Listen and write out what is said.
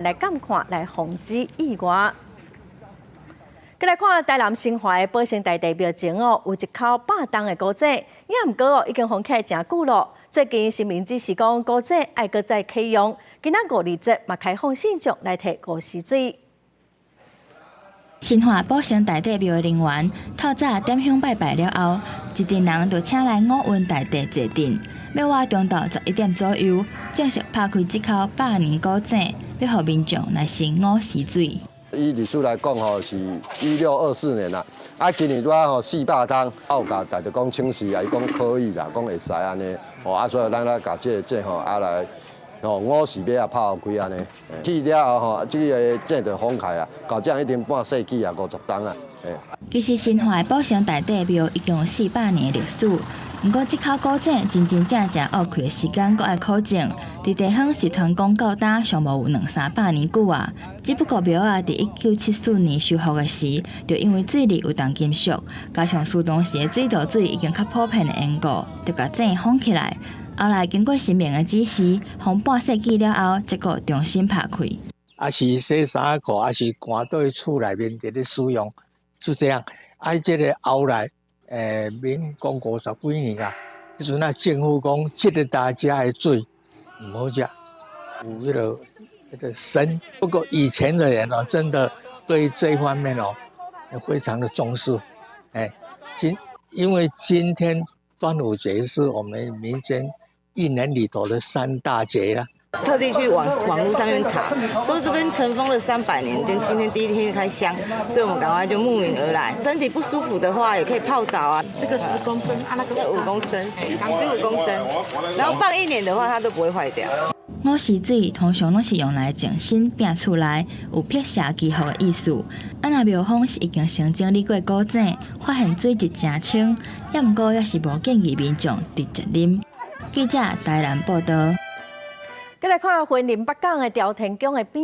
來監看，來防止意外。閣來看台南新華的保生大帝廟前哦，有一口百冬的古井，也毋過哦，已經封起來誠久咯。最近神明指示講，古井愛閣再啟用，今仔五二節嘛開放信眾來提午時水。新華保生大帝廟的人員透早點香拜拜了後，一陣人就請來五運大帝坐鎮。欲倚中晝11點左右，正式拍開這口百年古井，欲予民眾來盛午時水。以歷史來講吼，是1624年啦。啊，今年拄仔吼400冬，有共大帝講請示啊，伊講可以啦，講會使按呢。吼啊，所以咱來共這个井吼啊來吼午時欲來拍開按呢。去了後吼，這个井就封開啊，到這樣已經半世紀啊，50冬啊。其實新華的保生大帝廟已經有400年的歷史，毋過這口古井真真正正挖開的時間，閣愛考證。佇地方是傳講到今上無有兩三百年久啊。只不過廟仔佇1974年修復的時，就因為水裡有重金屬，加上疏當時的水道水已經較普遍的緣故，就共井封起來。後來經過神明的指示，封半世紀了後，才閣重新拍開。啊是洗衫褲，啊是寒佇厝內面佇咧使用，是這樣。啊，這个後來，民國50幾年啊，彼陣啊政府講，這个大家的水毋好食，有彼个砷。不過以前的人哦，真的對這方面哦，非常的重視。因為今天端午節是我們民間一年裡頭的三大節啦。特地去網路上面查，說這邊塵封了300年，今天第一天開箱，所以我們趕快就慕名而來。身體不舒服的話，也可以泡澡啊。這個10公升啊，那個5公升，15公升，然後放一年的話，它都不會壞掉。午時水通常攏是用來淨身、摒厝內，有辟邪祈福的意思。啊，若廟方是已經先整理過古井，發現水質誠清，也毋過猶是無建議民眾直接啉。記者台南報道。閣來看雲林北港的朝天宮的邊。